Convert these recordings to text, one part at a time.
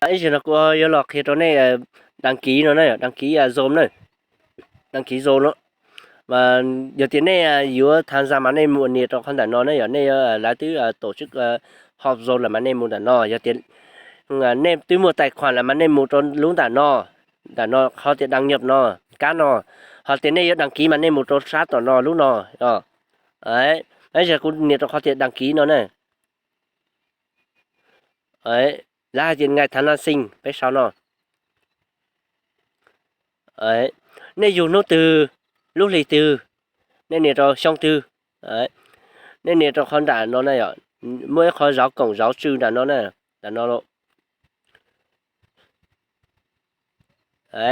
Ib zaug no kuv yuav los qhia rau nej đăng ký no na yom, đăng ký Zoom na, đăng ký Zoom no. Yog tias nej yuav tham gia mas nej mus nias rau qhov ntawm no na yom, nej yuav lawv twb tổ chức họp Zoom lawm mas nej mus ntawm no. Yog tias nej twb muaj tài khoản lawm mas nej mus rau lub ntawm no, ntawm no qhov tias đăng nhập no, kab no. Ho tias nej yuav đăng ký mas nej mus rau sab tom no lub no. Ib zaug kuv nias rau qhov tias đăng ký no na. Lawv hais tias ngày tháng năm sinh, peb sau no. Nej yug hnub twg, lub hlis twg, nej nias rau xyoo twg, nej nias rau qhov nram no na yom, muaj ib qho dấu cộng dấu trừ nram no na, nram no.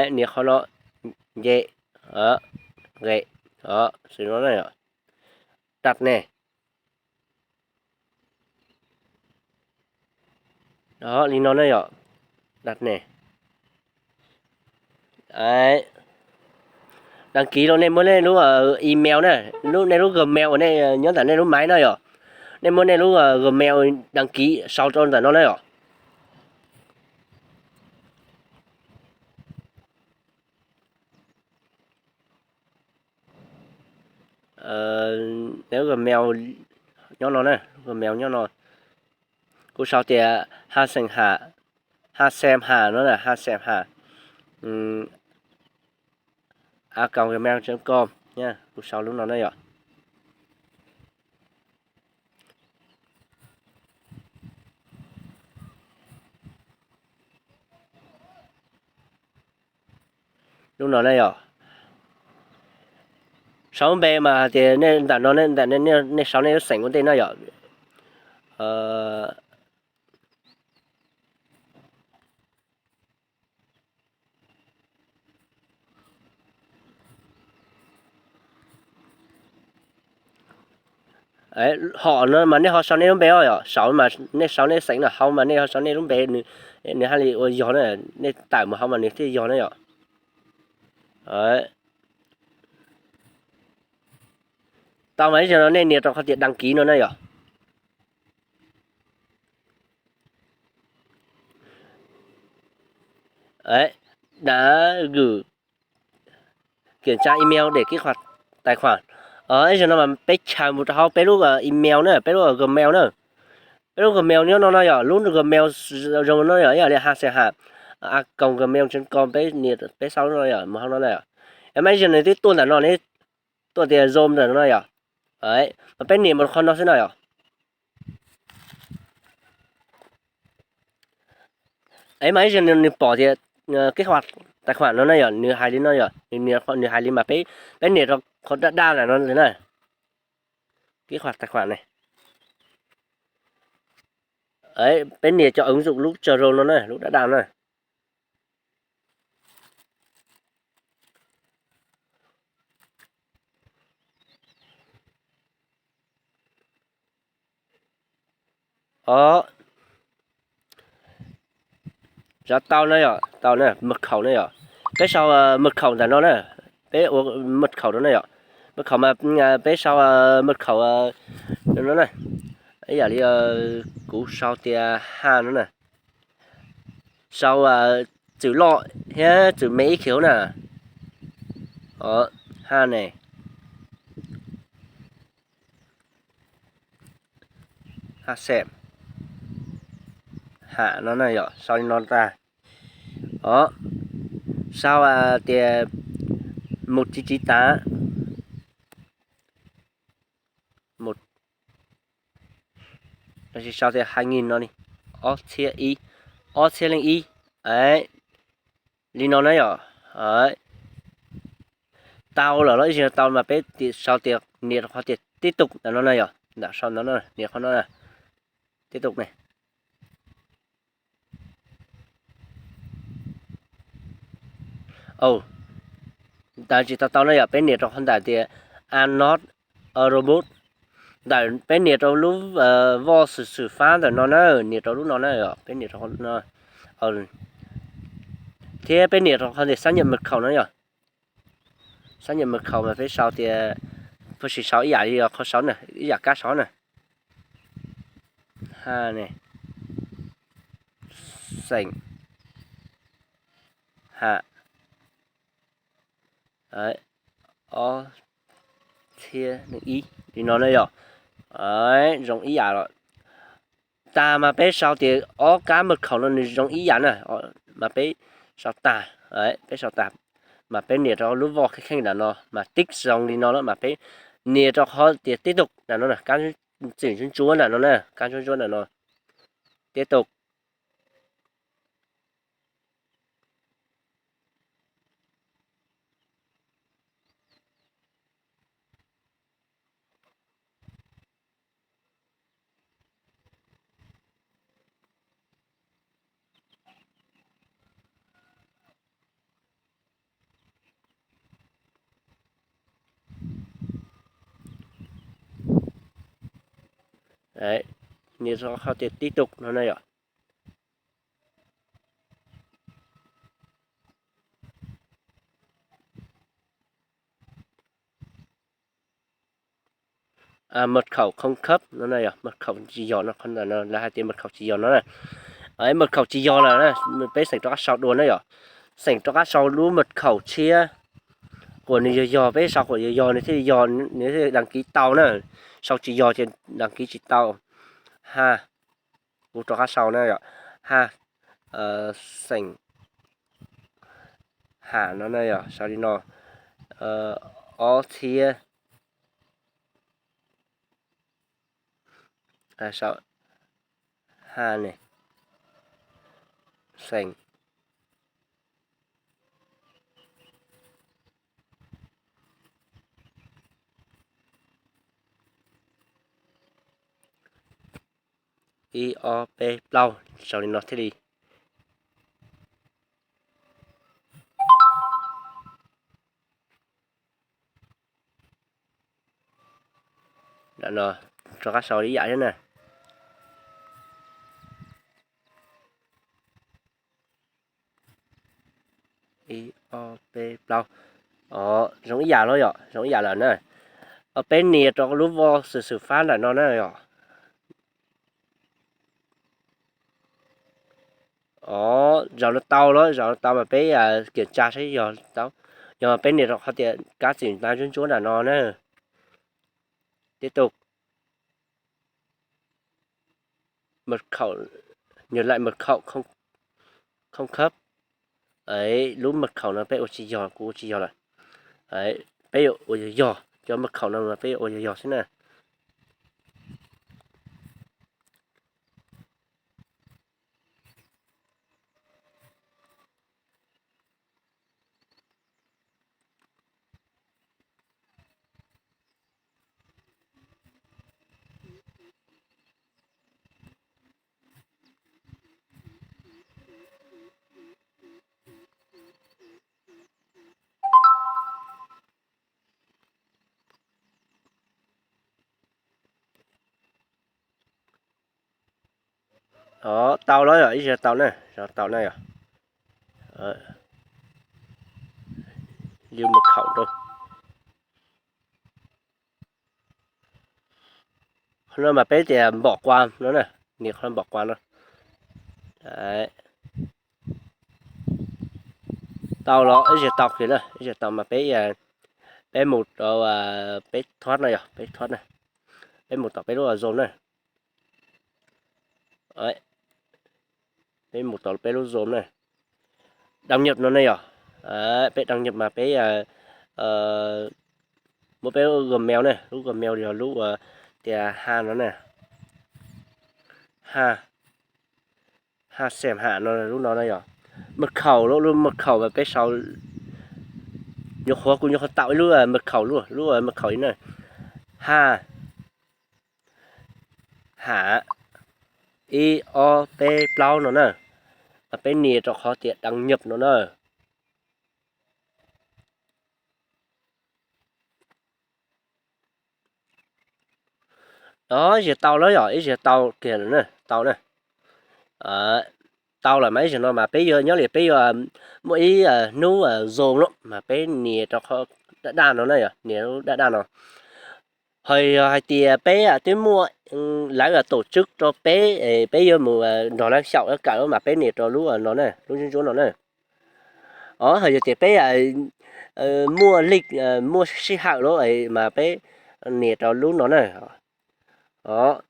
Nias qhov no, nce, nqe, xws no na yom, đặt nè. Li no na yom, đặt nè. Đăng ký los nej muab nej lub email na, lub nej lub Gmail uas nej nyob ntawm nej lub máy na yom, nej muab nej lub Gmail đăng ký sau rau ntawm no na yom. Lub Gmail nyob no na, lub Gmail nyob no. Kuv sau tias ha xeem ha, ha xem ha no, ha xem ha a còng gmail chấm com, kuv sau lub no na yom. Lub no na yom, sau lub npe mas hais tias nej ntawm no, nej sau nej lub xeem ua ntej na yom. Hom no mas nej ho sau nej lub npe os yom, saud mas nej sau nej xeem no, hauv mas nej ho sau nej lub npe, nws haj li ua yog na, nej tawm mus hauv mas nws thiaj yog na yom. Tau mas ib zaug no nej nias rau qhov tias đăng ký no na yom. Đã gửi kiểm tra email để kích hoạt tài khoản. Ib zaug no mas peb chaws mus rau hauv peb lub email na, peb lub Gmail na. Peb lub Gmail nyob no no yom, lub Gmail zoo no yom, ib yam li ha xem ha a còng gmail chấm com, peb nias peb sau lub no yom, mus hauv no na yom. Mas ib zaug nws twb tuaj ntawm no, tuaj tias Zoom ntawm no yom. Mas peb nias mus qhov no xwb no yom. Mas ib zaug nws pom tias kích hoạt tài khoản no na yom, nws hais li no yom, nws hais li mas peb nias rau qhov daj daj ntawm no na. Kích hoạt tài khoản na. Peb nias cov ứng dụng lub Chrome no na, lub daj daj na. Os, tau na yom, tau na, mật khẩu na yom. Peb sau mật khẩu ntawm no na, peb ua mật khẩu no na yom. Mật khẩu mas peb sau mật khẩu no na, ib yam li kuv sau tias ha no na. Sau txwm loj thiab txwm me ib khiv na. Ha ne, ha xem, ha no na yom, sau li no tag. Os, sau tias một chín chín tám, một, los sis sau tias hai nghìn no li, ob txhiab ib, ob txhiab leej ib, li no na yom. Tau lawm los ib zaug tau mas peb sau tias nias rau qhov tias tiếp tục ntawm no na yom, ntawm sau ntawm no nias qhov no na, tiếp tục ne. Ntawd tsis tau tau na yom, peb nias rau qhov ntawm tias I'm not a robot. Ntawm peb nias rau lub voj xwm xwm fab ntawm no na, nias rau lub no na yom, peb nias rau no. Thiab peb nias rau qhov tias xác nhận mật khẩu no yom. Xác nhận mật khẩu mas peb sau tias, peb sim sau ib yam li qhov saud na, ib yam kab saud na. Ha ne, xeem, ha, ob txhiab nees ib li no na yom. Zoo ib yam los tag mas peb sau tias ob kab mật khẩu no nws zoo ib yam na, mas peb sau tag, peb sau tag, mas peb nias rau lub voj kheej kheej nram no mas tib zoo li no lawm mas peb nias rau qhov tias tiếp tục nram no na, kab txim ntsuab ntsuab nram no na, kab ntsuab ntsuab nram no, tiếp tục. Nias rau qhov tias tiếp tục no na yom. Mật khẩu không khớp no na yom, mật khẩu tsis yog no, lawv hais tias mật khẩu tsis yog no na. Mật khẩu tsis yog lawm na, peb xeem rov qab sau dua na yom. Xeem rov qab sau lub mật khẩu tshiab, kom nws yog yog, peb sau kom yog yog nws thiaj li yog, nws thiaj li đăng ký tau na. Sau tsis yog ces đăng ký tsis tau. Ha, kuv rov qab sau na yom. Ha, xeem ha no na yom, sau li no, ob txhiab, sau ha ne, xeem ib ob peb plaub, sau li no thiaj li. Rov qab sau ib yam thiab na. Ib ob peb plaub. Zoo ib yam los yom, zoo ib yam lawm na. Peb nias rau lub voj xwm xwm fab ntawm no na yom. Zaum no tau lawm, zaum no tau mas peb kiểm tra saib yog tau. Yog peb nias rau qhov tias kab txim ntsuab ntsuab nram no na. Tiếp tục. Mật khẩu, nhớ lại mật khẩu không khớp. Lub mật khẩu no peb ua tsis yog, kuv ua tsis yog lawm. Peb yuav ua yog yog, cov mật khẩu no mas peb yuav ua yog yog xwb na. Tau lawm yom, ib zaug tau na, zaum tau na yom. Lưu mật khẩu rau. Qhov no mas peb tias bỏ qua no na, nias qhov bỏ qua no. Tau los ib zaug tau kiag na, ib zaug tau mas peb, peb mus rau, peb thoát na yom, peb thoát na. Peb mus tom peb lub Zoom na. Peb mus tom peb lub Zoom na. Đăng nhập no ne yom. Peb đăng nhập mas peb muab peb lub Gmail ne, lub Gmail yog lub tias ha no ne. Ha, ha xem ha no, lub no na yom. Mật khẩu, lub mật khẩu mas peb sau. Nyuam qhuav kuv nyuam qhuav tạo ib lub mật khẩu, lub mật khẩu ib na. Ha, ha, ib ob peb plaub no na. Mas peb nias rau qhov tias đăng nhập no na. Ib zaug tau lawm yom, ib zaug tau kiag lawm na, tau na. Tau lawm mas ib zaug no mas peb yuav nyob li peb yuav muaj ib hnub Zoom no mas peb nias rau qhov daj daj no na yom, nias lub daj daj no. Ho yog hais tias peb twb muaj lawv tổ chức rau peb, peb yuav mus nrog lawv xyaum kawm mas peb nias rau lub no na, lub ntsuab ntsuab no na. Os, hos yog tias peb muaj lij, muaj sij hawm lawm mas peb nias rau lub no na. Os,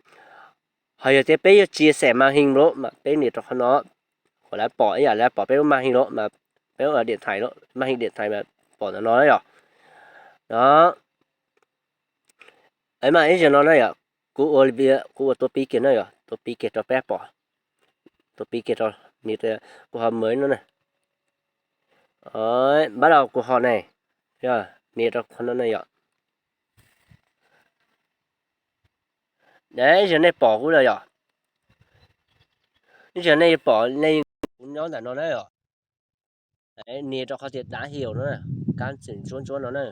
hos yog tias peb yuav tsis xav mas hee lawm mas peb nias rau qhov no, kom lawv pom ib yam li pom peb lub mas hee lawm mas, peb ua diam thais lawm mas hee diam thais mas pom ntawm no yom. Os, mas ib zaug no na yom, kuv ua, kuv ua tua pib kiag na yom, tua pib kiag rau peb pom, tua pib kiag rau, nias, kuv ho mus no na. Npab los kuv ho ne, nias rau qhov no na yom. Ib zaug nej pom kuv los yom, ib zaug nej pom nej kuv nyob ntawm no na yom. Nias rau qhov tias dab hiaum no, kab txwm ntsuab ntsuab no na.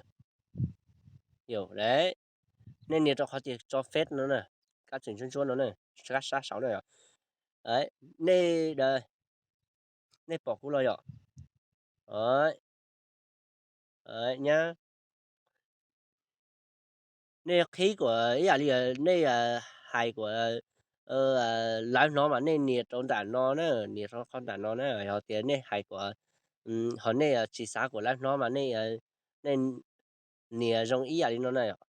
Nej nias rau qhov tias tso feb no na, kab txwm ntsuab ntsuab no na, kab sab saud na yom. Nej, nej pom kuv los yom. Nyab, nej qhib kom ib yam li nej hais kom lawv hnov mas nej nias rau nram no na, nias rau qhov nram no na. Yog tias nej hais kom, ho nej tsis xav kom lawv hnov mas nej, nej nias zoo ib yam li no na yom.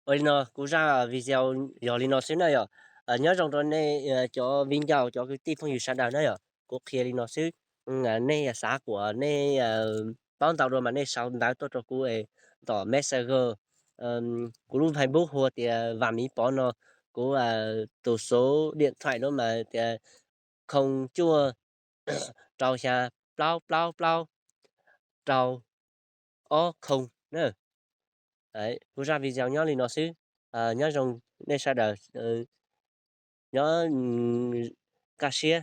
Ua li no kuv zaj video yog li no xwb na yom. Nyob zoo rau nej cov viv ncaus, cov kwv tij phooj ywg sawv daws na yom, kuv qhia li no xwb. Nej xav kom nej paub ntau dua mas nej sau ntawv tuaj rau kuv tom Messenger. Kuv lub Facebook hu tias Vam Miv Pov no, kuv tus số điện thoại no mas tias khoo cuaj rau xya plaub plaub plaub rau ob khoo na. Kuv zaj video nyob li no xwb. Nyob zoo nej sawv daws, nyob kaj siab.